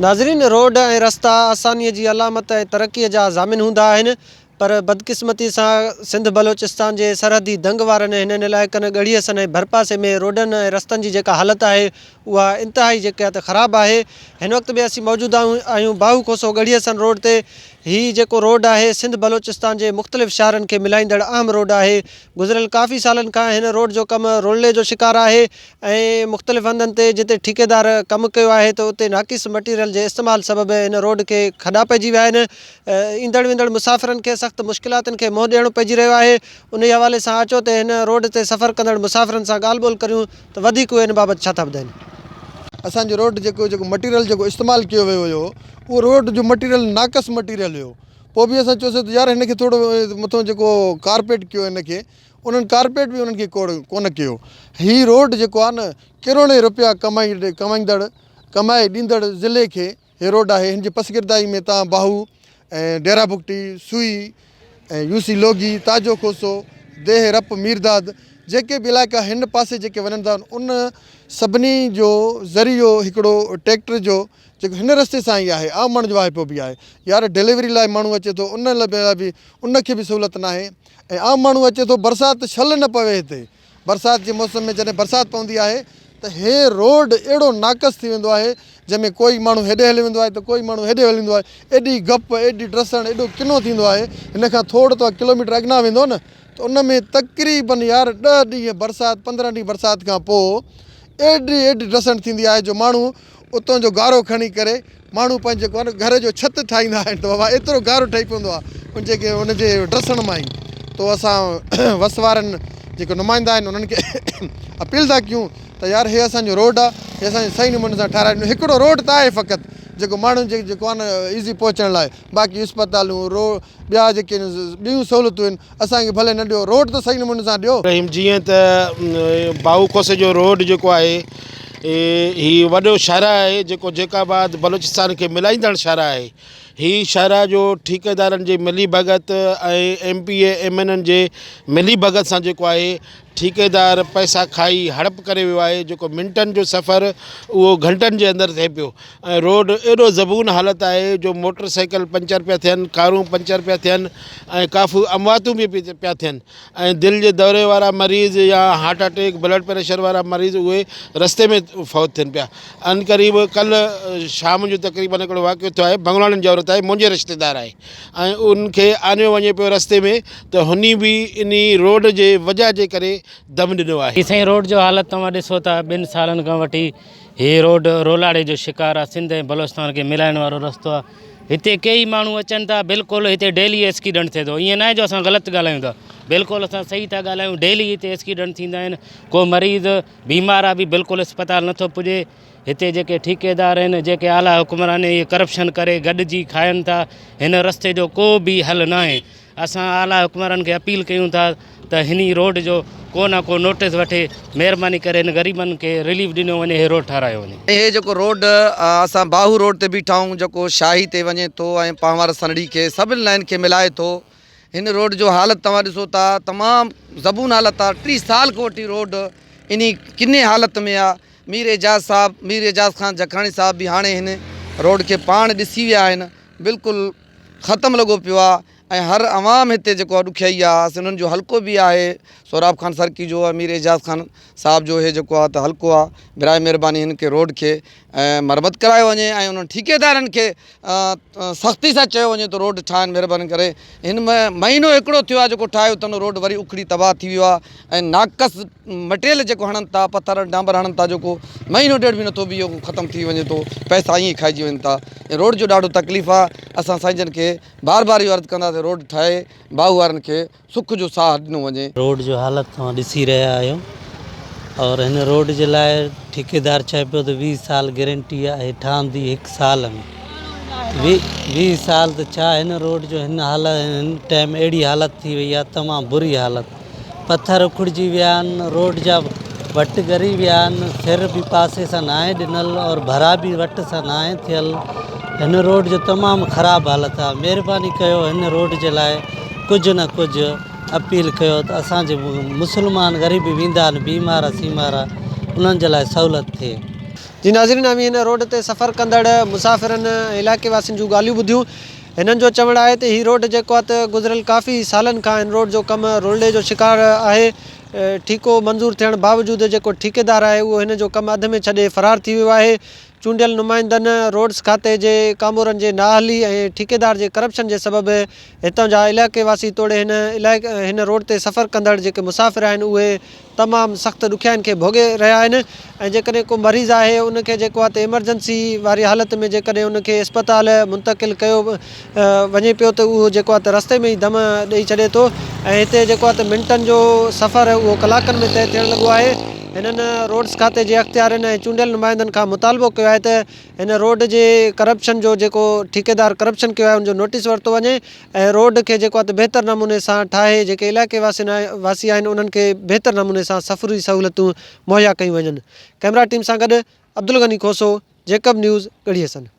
ناظرين روڊ ۽ رستا آساني جي علامت ۽ ترقي جا ضامن هوندا آهن پر بدقسمتي سان سنڌ بلوچستان جي سرحدي دنگ وارن هنن علائقن ڳڙهي حسن ۽ ڀرپاسي ۾ روڊن ۽ رستن جي جيڪا حالت آهي اها انتهائي جيڪا ته خراب آهي هن وقت به اسين موجود آهيون باهو کوسو ڳڙهي حسن روڊ تي هي جيڪو روڊ آهي سنڌ بلوچستان جي مختلف شهرن کي ملائيندڙ اهم روڊ آهي گذريل ڪافي سالن کان هن روڊ جو ڪم رولڙي جو شڪار آهي ۽ مختلف هنڌن تي جتي ٺيڪيدار ڪم ڪيو آهي ته اتي ناقص مٽيريل جي استعمال سبب هن روڊ کي کڏا پئجي ويا آهن ايندڙ ويندڙ مسافرن کي سخت مشڪلاتن کي منهن ڏيڻو پئجي رهيو آهي انهي حوالي سان اچو ته هن روڊ تي سفر ڪندڙ مسافرن سان ڳالهه ٻولهه ڪريون ته وڌيڪ اهي ان بابت ڇا ٿا ٻڌائين. اسان جو روڊ جيڪو جيڪو مٽيريل جيڪو استعمال ڪيو ويو هيو اهو روڊ جو مٽيريل ناقص مٽيريل هيو پوء به اسان چيوسي ته يار هن کي ٿورو مٿو جيڪو ڪارپيٽ ڪيو هن کي انهن ڪارپيٽ به انهن کي ڪوڙ ڪونه ڪيو. هي روڊ جيڪو آهي نه ڪروڙين رپيا ڪمائي ڪمائيندڙ ڪمائي ڏيندڙ ضلعي کي هي روڊ آهي هن جي پسگردائي ۾ تان باهو ۽ ڊيرا بگٽي، سوئي ۽ يوسي لوگي، تاجو کوسو، ديهه رپ ميرداد جيڪي به علائقا هن پاسي جيڪي وڃن ٿا ان سڀني جو ذريعو هڪڙو ٽيڪٽر جو جيڪو هن رستي سان ئي آهي عام ماڻهن جو واهپو به آهي يار ڊليوري لاء ماڻهو اچي ٿو ان لاء به ان کي به سهولت ناهي ۽ عام ماڻهو اچي ٿو برسات ته شل نه پوي هتي برسات جي موسم ۾ جڏهن برسات پوندي آهي ته هي روڊ اهڙو ناقص ٿي ويندو آهي جنهن ۾ ڪوئي ماڻهو هيڏي هليو ويندو آهي ته ڪوئي ماڻهو هيڏي هليو ويندو آهي ايڏي گپ ايڏي ڊسڻ ايڏو ڪنو ٿيندو آهي هن کان ٿورو توهان ڪلوميٽر اڳنا ويندو نه ته ان ۾ تقريبن يار ڏهه ڏينهن برسات 15 ڏينهن برسات کان پوء ايڏي ايڏي ڊسڻ ٿيندي آهي جو ماڻهو اتان جو گارو کڻي ڪري ماڻهو پنهنجي جيڪو آهي نه گهر جو ڇت ٺاهيندا آهن ته بابا ايترو گارو ٺهي پوندو آهي ان جي ان جي ڊسڻ مان ئي تو اسان وس وارن جيڪي نمائندا آهن انهن کي اپيل ٿا ڪيون ته يار هي اسانجو روڊ آهي هي اسانجو صحيح نموني سان ٺهرائي ڏنو هڪڙو روڊ ته آهي فقط جيڪو ماڻهن جي جيڪو آهي نه ايزي پهچڻ لاء باقي اسپتالون رو ٻيا جيڪي ٻيون سهولتون آهن اسان کي ڀلي نه ڏيو روڊ ته صحيح نموني سان ڏيو. رحيم جيئن ته باهو کوسي جو روڊ جيڪو آهي هي وڏو شاهراهه آهي جيڪو جيڪب آباد بلوچستان کي ملائيندڙ شاهراهه آهي هي شاهراهه جو ٺيڪيدارن جي ملي ڀڳت ۽ M P A M N N جي ملي ڀڳت سان جيڪو آهي ٺيڪيدار پئسا کائي هڙپ ڪري ويو آهي جيڪو منٽن جو سفر اهو گهنٽن جي اندر ٿئي پيو ۽ روڊ ايڏو زبون حالت آهي جو موٽر سائيڪل پنچر پيا ٿين ڪارون پنچر پيا ٿين ۽ ڪافي امواتون به پيا ٿين ۽ دل جي دوري وارا مريض يا هارٽ اٽيڪ بلڊ پريشر وارا مريض اهي رستي ۾ فوت ٿين پيا ان قريب ڪلهه شام جو تقريبن هڪڙو واقعو ٿيو آهي بنگلاڻين جي عورت آهي منهنجي رشتيدار آهي ۽ ان کي آنيو وڃي پيو رستي ۾ ته هني به انهي روڊ جي وجهه جي ڪري دم ڏنو آهي. هي سائين روڊ جو حالت توهان ڏسو ٿا ٻن سالن کان وٺي هي روڊ رولاڙي جو شڪار آ سنڌ ۽ بلوچستان کي ملائڻ وارو رستو آ هتي ڪيئي ماڻهو اچن ٿا بلڪل هتي ڊيلي ايسڪيڊنٽ ٿئي ٿو ائين ناهي جو اسان غلط ڳالهايون ٿا بلڪل اسان صحيح ٿا ڳالهايون ڊيلي هتي ايسڪيڊنٽ ٿيندا آهن ڪو مريض بيمار آ به بلڪل اسپتال نٿو پڄي هتي جيڪي ٺيڪيدار آهن جيڪي اعليٰ حڪمران اهي ڪرپشن ڪري گڏجي کائن ٿا هن رستي جو ڪو به حل ناهي اسان اعليٰ حڪمرانن کي اپيل ڪيون ٿا ته هن روڊ جو ڪو نه ڪو نوٽيس وٺي مهرباني ڪري هن غريبن کي رليف ڏنو وڃي هي روڊ ٺهرايو وڃي. هي جيڪو روڊ اسان باهو روڊ تي بيٺا آهيون جيڪو شاهي تي وڃي ٿو ۽ پنهوار سنڙي کي سڀن لائين کي ملائي ٿو هن روڊ جو حالت توهان ڏسو ٿا تمام زبون حالت آهي 30 سال کان وٺي روڊ انهي ڪني حالت ۾ آهي مير اعجاز صاحب مير اعجاز خان جکراڻي صاحب به هاڻي هن روڊ کي پاڻ ڏسي ويا آهن بلڪل ختم لڳو پيو آ ۽ هر عوام هتي جيڪو آ ڏکيائي آ انهن جو حلقو به آهي سهراب خان سرڪي جو ۽ مير اعجاز خان صاحب جو هي جيڪو آ ته حلقو آ براء مهرباني هن کي روڊ کي مرمت ڪرايو وڃي ۽ انهن ٺيڪيدارن کي سختي سان چيو وڃي ته روڊ ٺاهن مهرباني ڪري هن مهينو هڪڙو ٿيو آ جيڪو ٺاهيو اٿن روڊ وري اکڙي تباهه ٿي ويو آ ۽ ناقص مٽيريل جيڪو هڻن ٿا پٿر ڊانبر هڻن ٿا جيڪو مهينو ڏيڍ به نٿو بيهي اهو ختم ٿي وڃي ٿو پئسا ائين ئي کائجي وڃن ٿا ۽ روڊ جو ڏاڍو تڪليف آ اسان سائين جن کي بار بار اهو عرض ڪنداسين روڊ ٺاهي باهو وارن کي سک جو ساهه ڏنو وڃي. روڊ جو حالت توهان ڏسي رهيا آهيو اور هن روڊ جي لاء ٺيڪيدار چئي پيو ته 20 سال گرنٽي آهي ٺهندي هڪ سال ۾ 20 سال ته ڇا هن روڊ جو هن حالت هن ٽائيم اهڙي حالت ٿي وئي آهي تمام بري حالت پٿر اکڙجي ويا آهن، روڊ جا وٽ ڳري ويا آهن، سر به پاسي سان ناهي ڏنل اور ڀرا به وٽ سان ناهي ٿيل، هن روڊ جو تمام خراب حالت آهي، مهرباني ڪيو هن روڊ جي لاء ڪجهه نه ڪجهه اپيل ڪيو ته اسان جي مسلمان غريب ويندا آهن بيمار سيمار انهن جي لاء سهولت ٿئي. جي ناظرين اوهين هن روڊ تي سفر ڪندڙ مسافرن ۽ علائقي واسين جون ڳالهيون ٻڌيون هنن جو چوڻ آهي ته هي روڊ جيڪو آهي ته گذريل ڪافي سالن کان هن روڊ جو ڪم رولڙي جو شڪار آهي ٺيڪو منظور ٿيڻ باوجود جيڪو ٺيڪيدار آهي اهو هن جو ڪم اڌ ۾ ڇڏي فرار ٿي ويو آهي چونڊيل نمائندن روڊس کاتي جي ڪامورن جي نااهلي ۽ ٺيڪيدار جي ڪرپشن جي سبب هتان جا علائقي واسي توڙي هن علائقي هن روڊ تي سفر ڪندڙ جيڪي مسافر آهن اهي تمام سخت ڏکيائين کي ڀوڳي رهيا آهن ۽ جيڪڏهن ڪو مريض آهي ان کي جيڪو آهي ته ايمرجنسي واري حالت ۾ جيڪڏهن ان کي اسپتال منتقل ڪيو وڃي پيو ته اهو جيڪو آهي ته رستي ۾ ئي دم ڏئي ڇڏي ٿو ۽ هتي جيڪو آهي ته منٽن جو سفر اهو ڪلاڪن ۾ طئي ٿيڻ لڳو آهي هنن روڊس کاتي جي اختيارين ۽ چونڊيل نمائندن کان مطالبو ڪيو آهي ته هن روڊ جي ڪرپشن جو جيڪو ٺيڪيدار ڪرپشن ڪيو آهي ان جو نوٽيس ورتو وڃي ۽ روڊ کي جيڪو آهي ته بهتر نموني سان ٺاهي جيڪي علائقي واسين واسي آهن انهن کي بهتر نموني سان سفري سهولتون مهيا ڪيون وڃن ڪئميرا ٽيم سان گڏ عبدالغني کوسو، جيڪب نيوز، ڳڙهي حسن.